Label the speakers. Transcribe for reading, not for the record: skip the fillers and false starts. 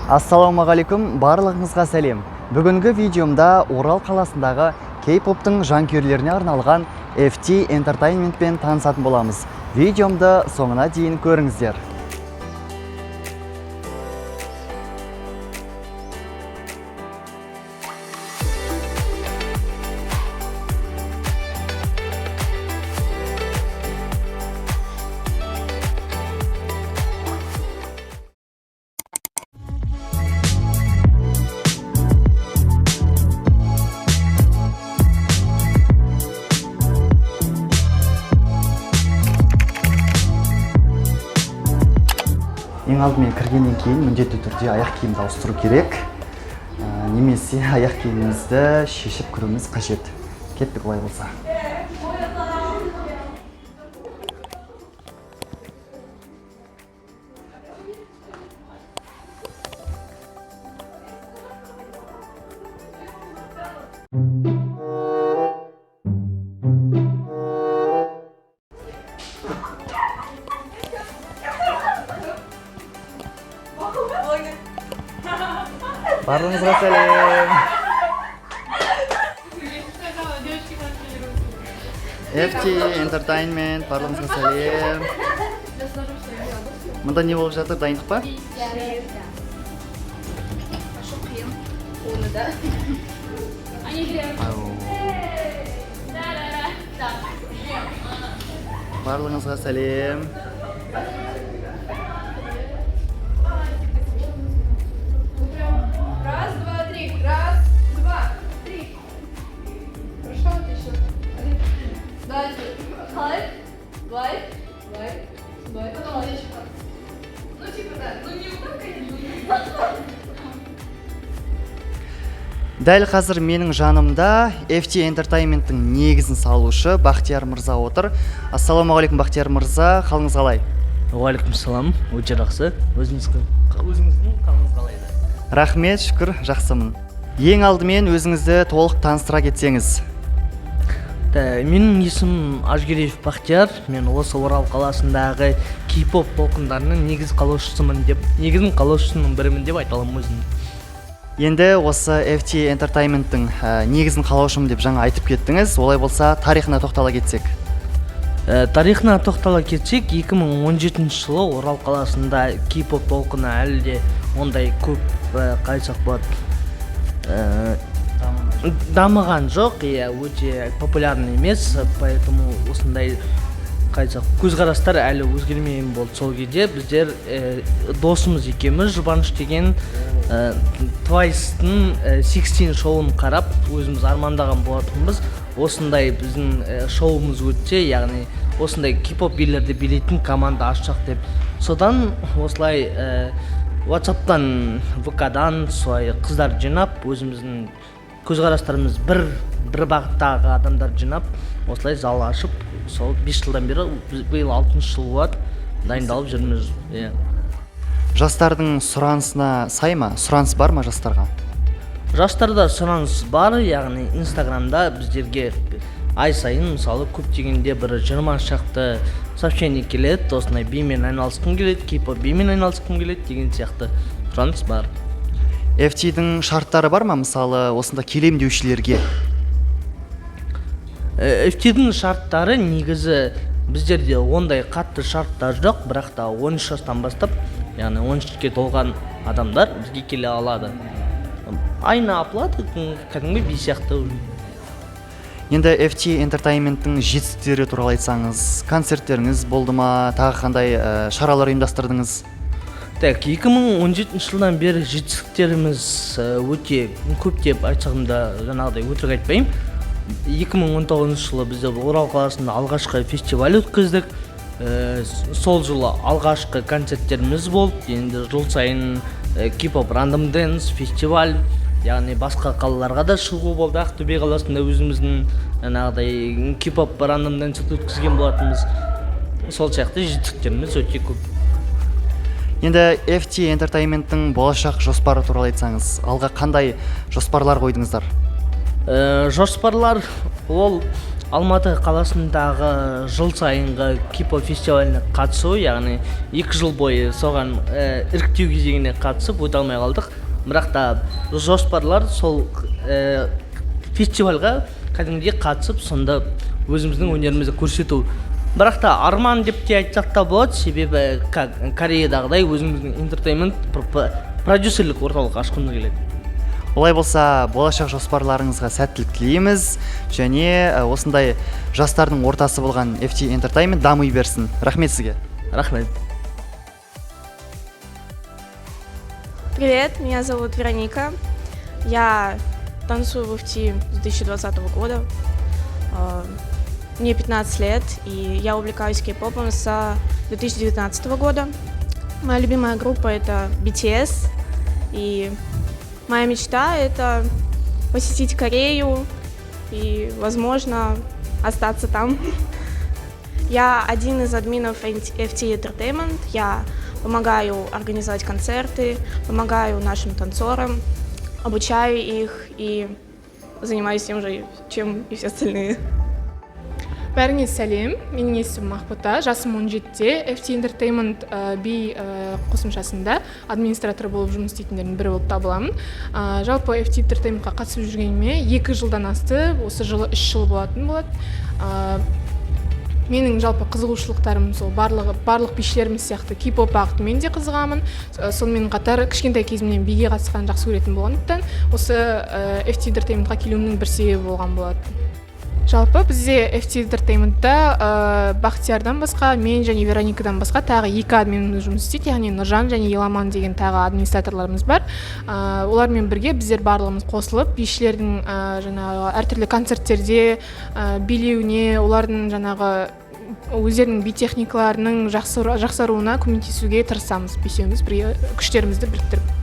Speaker 1: Ассалаумағалейкум, барлығыңызға сәлем. Бүгінгі видеомда Орал қаласындағы K-поптың жанкүйерлеріне арналған FT Entertainment-пен танысатын боламыз. Видеомды соңына дейін көріңіздер. Ең алдымен кіргеннен кейін міндетті түрде аяқ киімді ауыстыру керек. Немесе аяқ киімімізді шешіп кіруіміз қажет. Кеттік олай болса. Барлығыңызға сәлем. FT Entertainment, барлығыңызға сәлем. Мында не болып жатыр, дайындық па? Ау. Барлығыңызға сәлем.
Speaker 2: Раз, два, три. Раз, два, три. Хорошо, вот еще. Один. Дальше. Лайк, лайк, лайк, лайк. Потом вот еще. Ну, типа, да. Ну, не вот так, конечно.
Speaker 1: Дәл қазір менің жанымда FT Entertainment'тің негізін салушы Бақтияр мырза отыр. Ассалаумағалейкум, Бақтияр мырза, қалыңыз қалай?
Speaker 3: Уағалейкум салам, өте жақсы. Өзіңіздің қалыңыз қалай да?
Speaker 1: Рахмет, шүкір, жақсымын. Ең алдымен өзіңізді толық таныстыра кетсеңіз.
Speaker 3: Менің есімім Ажгереев Бақтияр. Мен осы Орал қаласындағы кей-поп толқындарының негіз қалаушысымын деп, негізін қалаушысының бірімін деп айта аламын өзім.
Speaker 1: Енді осы FT Entertainment'тің негізін қалаушымын деп жаңа айтып кеттіңіз. Олай болса, тарихына тоқтала кетсек.
Speaker 3: Тарихына тоқтала кетсек, 2017 жылы Орал қаласында кей-поп толқыны әлі де ондай көп, қалай айтсақ болады, дамыған жоқ, иә, өте популярный емес, поэтому осындай, қалай айтсақ, көзқарастар әлі өзгермеген болды. Сол кезде біздер досымыз екеуміз Жұбаныш деген, Твайстың 16 шоуын қарап, өзіміз армандаған болатынбыз: осындай біздің шоуымыз өтсе, яғни осындай кей-поп билерді билейтін команда ашсақ деп. Содан осылай WhatsAppтан, ВК-дан солай қыздар жинап, өзіміздің көзқарастарымыз бір бағыттағы адамдар жинап, осылай зал ашып, сол 5 жылдан бері, биыл алтыншы жыл болады, дайындалып жүрміз, иә.
Speaker 1: Жастардың сұранысына сай ма? Сұраныс бар ма жастарға?
Speaker 3: Жастарда сұраныс бар, яғни Инстаграмда біздерге ай сайын, мысалы, көптегенде бір 20 шақты сообщение келеді: осындай бимен айналысқым келеді, кей-поп бимен айналысқым келеді деген сияқты сұраныс бар.
Speaker 1: FT-дің шарттары бар ма, мысалы, осында келем деушілерге?
Speaker 3: FT-дің шарттары негізі біздерде ондай қатты шарттар жоқ, бірақ та 13 жастан бастап, яғни 13-ке толған адамдар бізге келе алады. Айына оплата, кәдімгі би сияқты.
Speaker 1: Енді FT Entertainment'тің жетістіктері туралы айтсаңыз, концерттеріңіз болды ма, тағы қандай шаралар ұйымдастырдыңыз?
Speaker 3: Так, 2017 жылдан бері жетістіктеріміз өте көп деп айтсам да, жаңағыдай өтірік айтпаймын. 2019 жылы бізде Орал қаласында алғашқы фестиваль өткіздік. Сол жылы алғашқы концерттеріміз болды. Енді жыл сайын K-pop Random Dance фестиваль, яғни басқа қалаларға да шығу болды. Ақтөбе қаласында өзіміздің жаңағыдай K-pop Random Dance өткізген болатынбыз. Сол сияқты жетістіктеріміз өте көп.
Speaker 1: Енді FT Entertainment'тің болашақ жоспары туралы айтсаңыз, алға қандай жоспарлар қойдыңыздар?
Speaker 3: Жоспарлар ол Алматы қаласындағы жыл сайынғы K-pop фестиваліне қатысу, яғни 2 жыл бойы соған іріктеу кезеңіне қатысып, өте алмай қалдық. Бірақ та жоспарлар сол фестивальға кәдімгідей қатысып, сонда өзіміздің өнерімізді көрсету. Бірақ та арман деп те айтсақ та болады, себебі Кореядағыдай өзіміздің entertainment продюсерлік орталық ашқымыз келеді.
Speaker 1: Олай болса, болашақ жоспарларыңызға сәттілік тілейміз және осындай жастардың ортасы болған FT Entertainment дами берсін. Рахмет сізге.
Speaker 3: Рахмет.
Speaker 4: Привет, меня зовут Вероника. Я танцую в FT с 2020 года. Мне 15 лет, и я увлекаюсь кей-попом с 2019 года. Моя любимая группа — это BTS, и моя мечта — это посетить Корею и, возможно, остаться там. Я один из админов FT Entertainment. Я помогаю организовать концерты, помогаю нашим танцорам, обучаю их и занимаюсь тем же, чем и все остальные.
Speaker 5: Бәріңе сәлем! Менің есімім Ақбота, жасым 17-де. FT Entertainment би қосымшасында администратор болып жұмыс істейтіндердің бірі болып табыламын. Жалпы FT Entertainmentқа қатысып жүргеніме 2 жылдан асты, осы жылы 3 жыл болатын болады. Менің жалпы қызығушылықтарым сол барлығы барлық бишілеріміз сияқты кей-поп бағытымен де қызығамын. Сонымен қатар кішкентай кезімнен биге қатысқанды жақсы көретін болғандықтан, осы FT Entertainmentқа келуімнің бір себебі болған болатын. Жалпы бізде FT Entertainmentта Бақтиярдан басқа, мен және Вероникадан басқа тағы екі админіміз жұмыс істейді, яғни Нұржан және Еламан деген тағы администраторларымыз бар. Олармен бірге біздер барлығымыз қосылып, бишілердің жаңағы әртүрлі концерттерде билеуіне, олардың жаңағы өздерінің би техникаларының жақсаруына көмектесуге тырысамыз, бесеуміз бірге күштерімізді біріктіріп.